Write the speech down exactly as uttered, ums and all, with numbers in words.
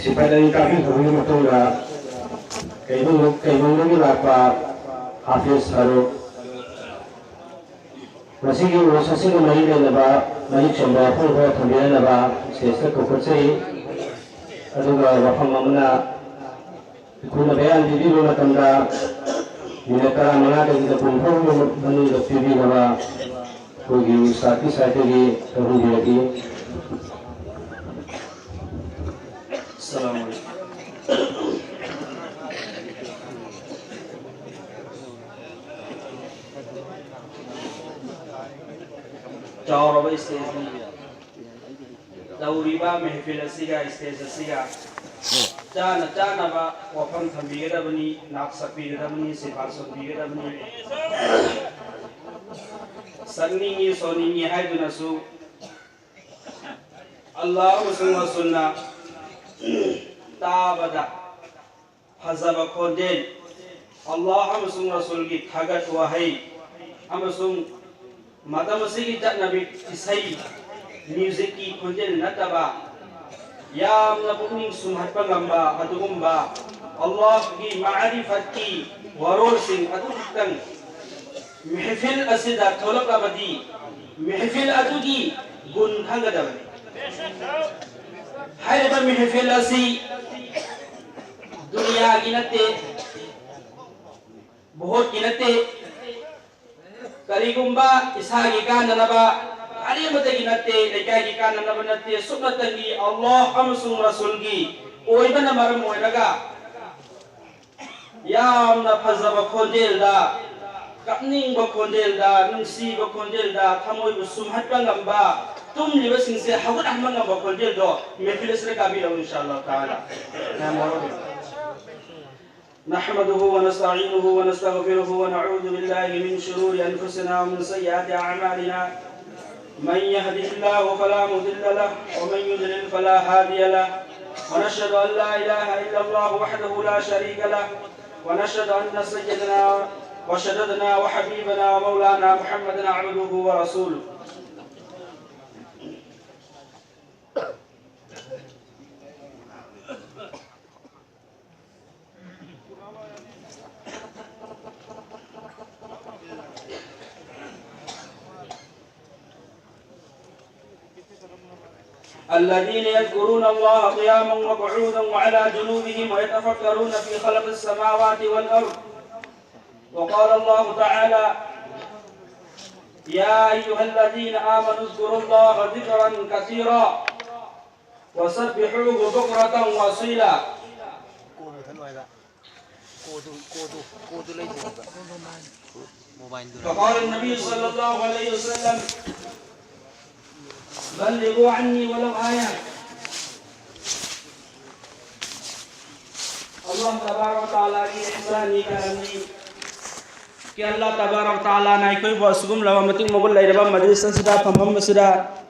ꯁꯤꯐꯥꯏ ꯂꯥꯏꯔꯤꯛ ꯇꯥꯛꯄꯤ ꯈꯨꯕꯒꯤ ꯃꯇꯨꯡꯗ ꯀꯩꯕꯨꯡ-, ꯀꯩꯕꯨꯡꯗꯒꯤ ꯂꯥꯛꯄ ꯍꯥꯐꯤꯖ ꯐꯥꯔꯨꯛ, ꯃꯁꯤꯒꯤ ꯎꯔꯨꯁ ꯑꯁꯤꯒ ꯃꯔꯤ ꯂꯩꯅꯕ ꯃꯔꯤꯛ ꯆꯨꯝꯕ ꯋꯥꯐꯝ ꯈꯔ ꯊꯝꯕꯤꯔꯛꯅꯕ ꯁ꯭ꯇꯦꯖꯇ ꯀꯧꯈꯠꯆꯔꯤ꯫ ꯑꯗꯨꯒ ꯋꯥꯐꯝ ꯑꯃꯅ ꯑꯩꯈꯣꯏꯅ ꯕꯌꯥꯟ ꯄꯤꯕꯤꯕ ꯃꯇꯝꯗ ꯃꯤꯅꯠ ꯇꯔꯥꯃꯉꯥꯗꯒꯤꯅ ꯀꯨꯟ ꯐꯥꯎꯕꯒꯤ ꯃꯅꯨꯡꯗ ꯄꯤꯕꯤꯅꯕ ꯑꯩꯈꯣꯏꯒꯤ ꯎꯁꯇꯥꯗꯀꯤ ꯁꯥꯏꯠꯇꯒꯤ ꯇꯧꯍꯟꯕꯤꯔꯛꯏ꯫ ꯑꯁꯂꯥꯃꯨ ꯑꯂꯥꯏꯀꯨꯝ꯫ ꯆꯥꯎꯔꯕ ꯁ꯭ꯇꯦꯖꯅꯤ꯫ ꯇꯧꯔꯤꯕ ꯃꯦꯍꯐꯤꯜ ꯑꯁꯤꯒ ꯁ꯭ꯇꯦꯖ ꯑꯁꯤꯒ ꯆꯥꯅ ꯆꯥꯅꯕ ꯋꯥꯐꯝ ꯊꯝꯕꯤꯒꯗꯕꯅꯤ, ꯅꯥꯛ ꯁꯛꯄꯤꯒꯗꯕꯅꯤ, ꯁꯤꯐꯥ ꯁꯣꯟꯕꯤꯒꯗꯕꯅꯤ꯫ ꯁꯛꯅꯤꯡꯉꯤ, ꯁꯣꯟꯅꯤꯡꯉꯤ ꯍꯥꯏꯗꯨꯅꯁꯨ ꯑꯜꯂꯥꯍ ꯑꯃꯁꯨꯡ ꯔꯁꯨꯜꯅ ꯇꯥꯕꯗ ꯐꯖꯕ ꯈꯣꯟꯖꯦꯜ, ꯑꯜꯂꯥꯍ ꯑꯃꯁꯨꯡ ꯔꯁꯨꯜꯒꯤ ꯊꯥꯒꯠ ꯋꯥꯍꯩ ꯑꯃꯁꯨꯡ ꯃꯇꯝ ꯑꯁꯤꯒꯤ ꯆꯠꯅꯕꯤ ꯏꯁꯩ, ꯃ꯭ꯌꯨꯖꯤꯛꯀꯤ ꯈꯣꯟꯖꯦꯜ ꯅꯠꯇꯕ, ꯌꯥꯝꯅ ꯄꯨꯛꯅꯤꯡ ꯁꯨꯝꯍꯠꯄ ꯉꯝꯕ ꯑꯗꯨꯒꯨꯝꯕ ꯑꯜꯂꯥꯍꯒꯤ ꯃꯥꯔꯤꯐꯠꯀꯤ ꯋꯥꯔꯣꯜꯁꯤꯡ ꯑꯗꯨ ꯈꯛꯇꯪ ꯃꯦꯍꯐꯤꯜ ꯑꯁꯤꯗ ꯊꯣꯛꯂꯛꯂꯕꯗꯤ, ꯃꯦꯍꯐꯤꯜ ꯑꯗꯨꯒꯤ ꯒꯨꯟ ꯈꯪꯒꯗꯕꯅꯤ꯫ ꯍꯥꯏꯔꯤꯕ ꯃꯦꯍꯐꯤꯜ ꯑꯁꯤ ꯗꯨꯅꯤꯌꯥꯒꯤ ꯅꯠꯇꯦ, ꯚꯣꯠꯀꯤ ꯅꯠꯇꯦ, ꯀꯔꯤꯒꯨꯝꯕ ꯏꯁꯥꯒꯤ ꯀꯥꯟꯅꯅꯕ, ꯀꯔꯤꯃꯇꯒꯤ ꯅꯠꯇꯦ, ꯂꯩꯀꯥꯏꯒꯤ ꯀꯥꯟꯅꯅꯕ ꯅꯠꯇꯦ, ꯁꯨꯞꯅꯇꯒꯤ ꯑꯜꯂꯥꯍ ꯑꯃꯁꯨꯡ ꯔꯁꯨꯜꯒꯤ ꯑꯣꯏꯕꯅ ꯃꯔꯝ ꯑꯣꯏꯔꯒ, ꯌꯥꯝꯅ ꯐꯖꯕ ꯈꯣꯟꯖꯦꯜꯗ, ꯀꯞꯅꯤꯡꯕ ꯈꯣꯟꯖꯦꯜꯗ, ꯅꯨꯡꯁꯤꯕ ꯈꯣꯟꯖꯦꯜꯗ, ꯊꯃꯣꯏꯕꯨ ꯁꯨꯝꯍꯠꯄ ꯉꯝꯕ, ꯇꯨꯝꯂꯤꯕꯁꯤꯡꯁꯦ ꯍꯧꯒꯠꯍꯟꯕ ꯉꯝꯕ ꯈꯣꯟꯖꯦꯜꯗꯣ ꯃꯦꯍꯐꯤꯜ ꯑꯁꯤꯗ ꯀꯥꯕꯤꯔꯛꯎ, ꯏꯟꯁꯥ ꯑꯜꯂꯥꯍ ꯇꯥꯂꯥ꯫ ꯃꯌꯥꯝ ꯌꯥꯎꯔꯛꯑꯣ꯫ نحمده ونستعينه ونستغفره ونعوذ بالله من شرور أنفسنا ومن سيئات أعمالنا. من يهده الله فلا مضل له ومن يضلل فلا هادي له. ونشهد أن لا إله إلا الله وحده لا شريك له. ونشهد أن سيدنا وشددنا وحبيبنا ومولانا محمدا عبده ورسوله. الذين يذكرون الله قياما وقعودا وعلى جنوبهم ويتفكرون في خلق السماوات والأرض. وقال الله تعالى: يا أيها الذين آمنوا اذكروا الله ذكرا كثيرا وسبحوه بكرة وأصيلا. ꯀꯣꯗꯨ ꯀꯣꯗꯨ ꯀꯣꯗꯨ ꯂꯩꯗꯣꯏꯅꯦꯕ꯫ ꯃꯣꯕꯥꯏꯜꯗꯨ꯫ فقال النبي صلى الله عليه وسلم: بلغوا عني ولو آية. ꯑꯜꯂꯥꯍ ꯇꯕꯥꯔꯛ ꯋ ꯇꯥꯂꯥꯒꯤ ꯏꯍꯁꯥꯟꯅꯤ, ꯀꯔꯝꯅꯤ꯫ ꯀꯤ ꯑꯜꯂꯥꯍ ꯇꯕꯥꯔꯛ ꯋ ꯇꯥꯂꯥꯅ ꯑꯩꯈꯣꯏꯕꯨ ꯑꯁꯤꯒꯨꯝꯂꯕ ꯃꯇꯤꯛ ꯃꯒꯨꯟ ꯂꯩꯔꯕ ꯃꯖꯂꯤꯁ ꯑꯁꯤꯗ ꯐꯝꯐꯝ ꯑꯁꯤꯗ